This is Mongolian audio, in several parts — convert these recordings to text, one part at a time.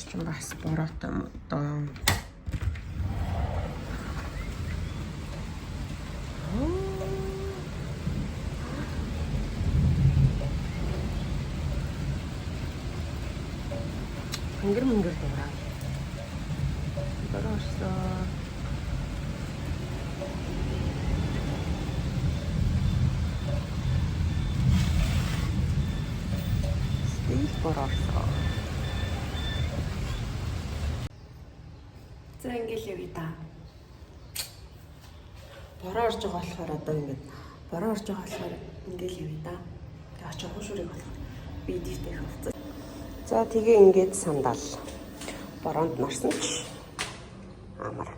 Өнөөдөр чинь бас бороотой юм доо. Хөнгөр мөнгөр дуурай. Бороо орсон. Стил бороо орсон. За ингээл явъя да. Бороо орж байгаа болохоор одоо ингээд бороо орж байгаа болохоор ингээл явъя да. Тэгээ очиж хуушурыг болохоор би дийтэй хавцаа. За тэгээ ингээд сандал. Бороонд норсон ч амар.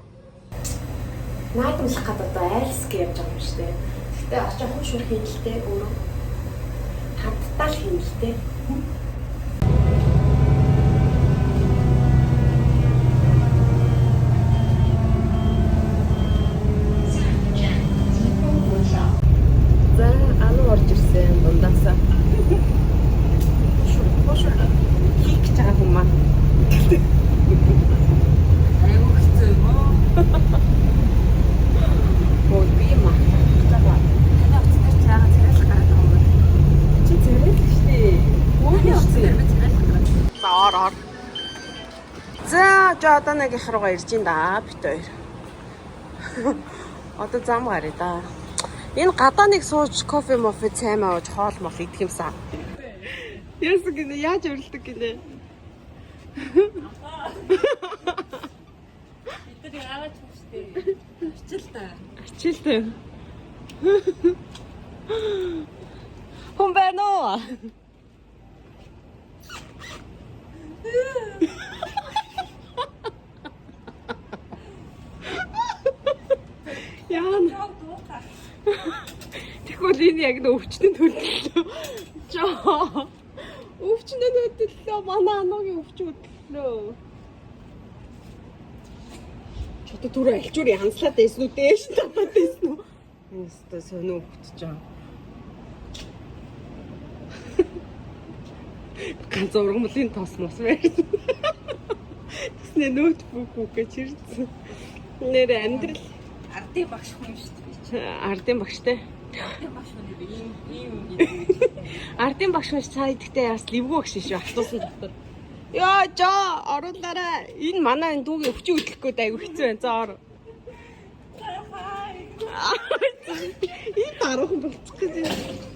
Наадамлах гад одоо айлск явж байгаа юм шүү дээ. Гэхдээ очиж хуушур хийлтэй өөрөө хамтдаа л хийлтэй. За ану орж ирсэн дундаасаа. Хуушур хийх гэж байгаа юм аа. Айгу хэцүү юм уу? Мөн би мартах гэж байгаа. Таны утас дээр чи яагаад царайлах гараад байгаа юм бэ? Чи зэрэг л штэ. Таны утас дээр би царайлах гараад. За ор ор. За жоо одоо нэг их руугаа ирж ин да бит хоёр. Одоо зам гаръя да. Энэ гадаа нэг сууж кофе мофе цай маа ууж хоол мол идэх юмсан. Яасан гинэ яаж урилдаг гинэ? Бид нар яагаад ч юм штэ. Ачил та. Ачилтай. Хүн байна уу? Яана. Жог дууха. Тэгвэл энэ яг нэг өвчтөнд хөдлөлөө. Жоо. Өвчтөнд хөдлөлөө. Манай ануугийн өвчин хөдлөлөө. Ч одоо түрүү альчуур янзлаад байсан уу? Дээш нь татаад байсан уу? Энэ өстө сонио өвчтөж байгаа. Ганц ургамлын тос мос байсан. Тэснэ ноутбук үгэж ирсэн. Нэр амьдрал Ардын багш хүн шүү дээ би чи. ардын багштай. Ардын багш хүн би ийм ийм юм гэдэг. Ардын багш маш цаа идэхтэй бас ливгүү багш шүү автобусын дотор. Йоо жоо оруулаарай. Энэ манай энэ дүүгийн өвчин хөдлөх гээд айгу хэцүү байна. За ор. Энэ даруухан болчих гэж байна.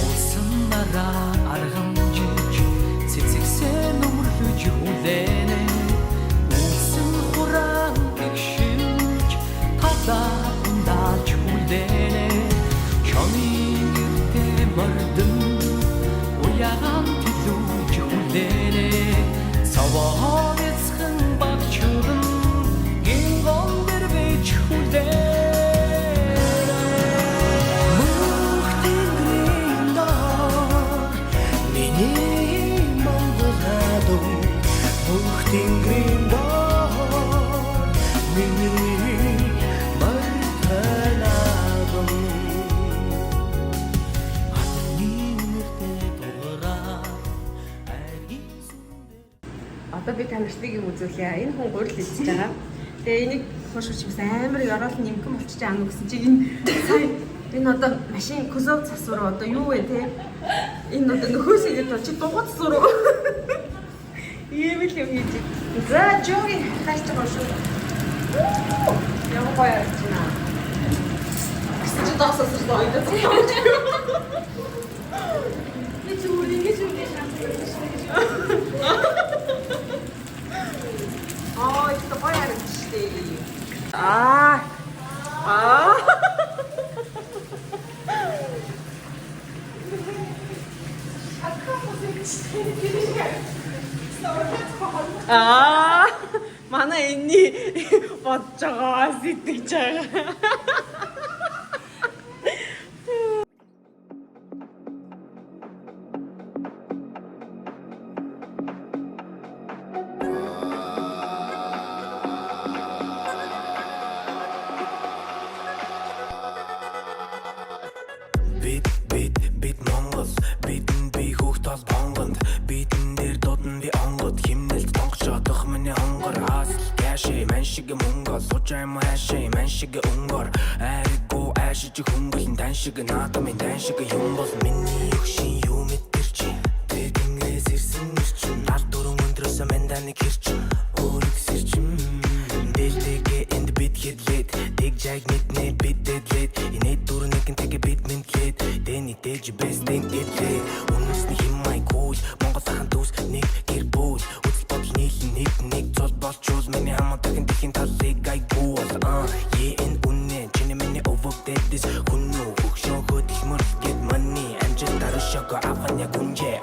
Уулсанараа аргамжиж цэцэгсэн өмрлөж хүлээнэ. Үлсэн хураан гэгшилж талаа ундаалж хүлээнэ. Чонын гэртээ мордон уяагаан төлөвж хүлээнэ. Цаваа эцхэн багчуран гингон дэрвэж хүлээнэ. Мөнх тэнгэрийн доор миний Монгол хадам, мөнх тэнгэрийн доор миний морьтой наадам. Адны үнэртэй дуурай аргийн сүндэр Одоо би та нарт нэг юм үзүүлье. Энэ хүн гурил идчихэж байгаа. Тэгээ энийг хуушуур бас амар ёроол нэмхэн болчихж байгаа гэсэн чи энэ сая энэ одоо машин кузов засвар одоо юу вэ те? Энэ одоо нөхөөс идэд бол чи дугуй засвар уу? Ийм л юм хийж. За жоги хайж байгаа шүү. Ямар гоё харагдаж байна. Гэсэн чи доосоос л ойдоо. Би чи өөр ингэж үгүй шанс өгсөн шүү дээ. Аа, их гоё харагдаж штэ. Аа. Аа. Аа. Манай энэний бодож байгаа сэтгэж байгаа. Дээр додон би онгод химнэлт тонгочоодох миний хонгор хасл кэши ман шиг мөнгө олгож юм хаашаа ман шиг өнгөр айргүй аашиж хөнгөлн тан шиг наадмын тан шиг юм бол миний өгшин юу мэдэр чи тэдэнгээс ирсэн нэр чинь 74 өндрөөс манданы гэрч өөрөг сэрчин дэлтэгэ энд бит хэдлээд тэг жаг мэднэ бит дэдлээд инээ дүр нэгэн тэг бит мэдлээд дэний дэж бэстэн идлээ үнэсний хим май кул Монгол ахын дүүс нэг гэр бүл үзэл бодол нийлэн нэг нэг зол болчвол миний хамаа дахин дэлхийн талыг айгуу бол энэ үнэ чиний миний овог дэдэс хүн үү хөгшөө хөдөлмөр гэд money амжилт даршог авах нь яг үнжээ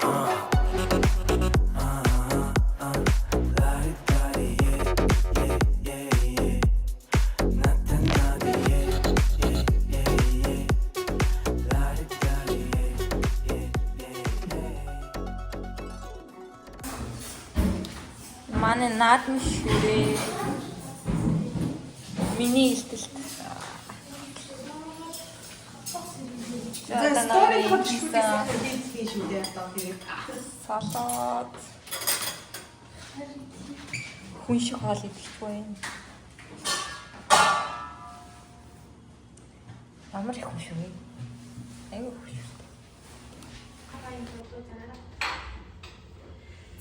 Манай наадам шүрээ. Миний илтэлт. За story хөтлөх гэсэн шүү дээ одоо тэгээд. Салат. Хүн шиг хоол идэхгүй юм. Ямар их хүн шүү. Айгүй хүн шүү.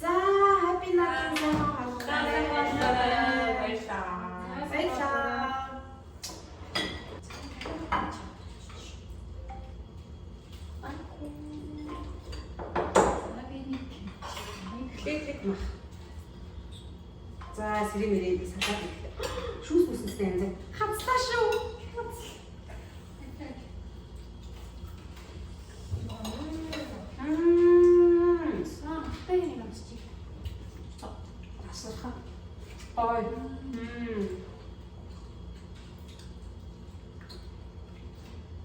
За happy наадам баярлалаа. Баярлалаа. Эхлээд мах. За сэрэ мэрээ салаад ирлээ. Шүүс бүсэнтэй янз. Хацлаа шүү. Мм. Асарха. Ой. Мм.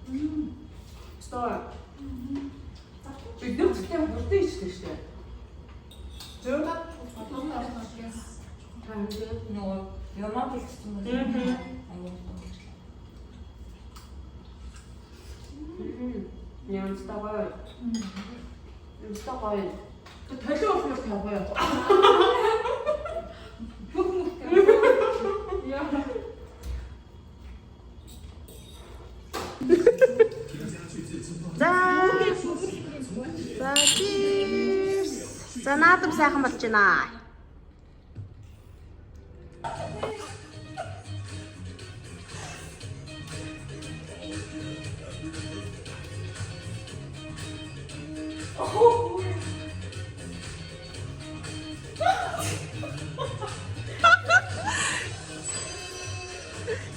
Мм. Стоо. Бид нар зөвхөн бүрдээ ичдэг шүү дээ. Зөв. Нөгөө юмаа бэлтсэн байна. Айгүй. Мм. Ямстай гоё. Ямстай гоё. Толио болох тавгүй юу? За. За cheers. За наадам сайхан болж байна.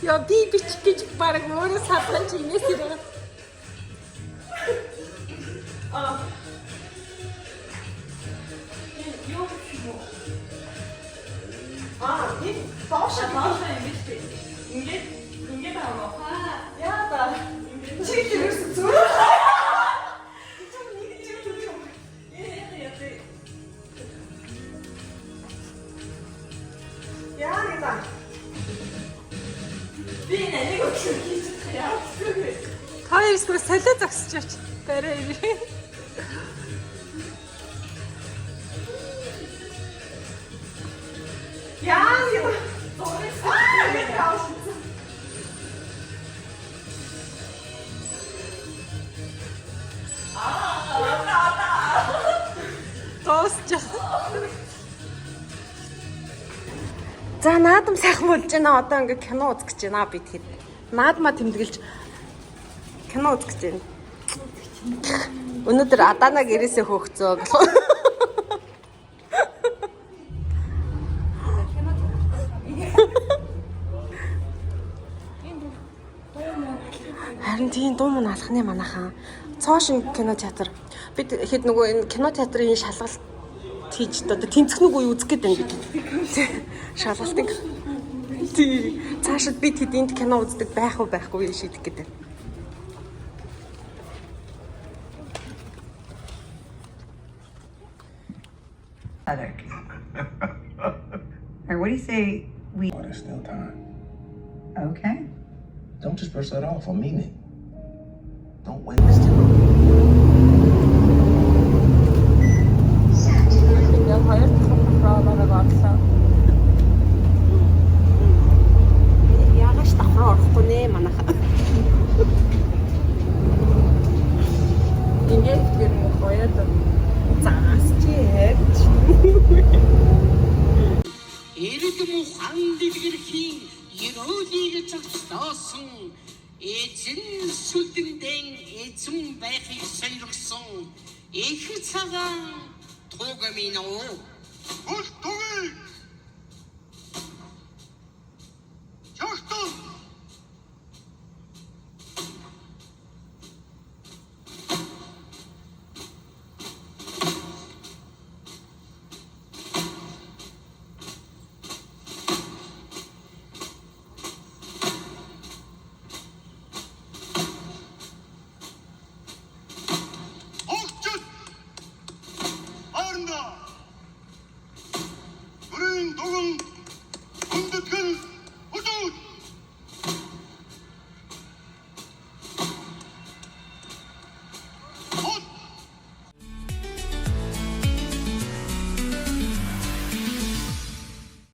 Яа би бичих гэж баг өөрөө садлан чи инээс ирээ. Аа, би доошо доошо юм биш үү? Ингээд ингээд аваа. Яа да. Чи тэрээс зүр. Яа нэг та. Би нэг өглөө хийж чадах яа гэсэн бэ? Та хоёрс солио зогсож авч барай ирээ. Яа нэг. Аа нэг авч. Дуусчих. За наадам сайхан болж байна. Одоо ингээ кино үзэх гэж байна бид хэд. Наадмаа тэмдэглэж кино үзэх гэж байна. Өнөөдөр Адана гэрээсээ хөөгцөө гэх. Харин тийм дуу мөн алханы манайхан. Цоо шин кино театр. Бид хэд нөгөө энэ кино театрын шалгалт хийж одоо тэмцэх нүг үе үзэх гээд байна бид. Шалгалтын. Тий. Цаашид бид хэд энд кино үздэг байх уу байхгүй юу шийдэх гээд байна. Pathetic. All right, what do you say we? Oh, there's still time. Okay. Don't just brush that off. I mean it. Don't wait. It's too Нэг Ухаан дэлгэрхийн ерөөлийг зогслоосон эзэн сүлдэндэн эзэн байхыг сойргосон их цагаан туг минь оо.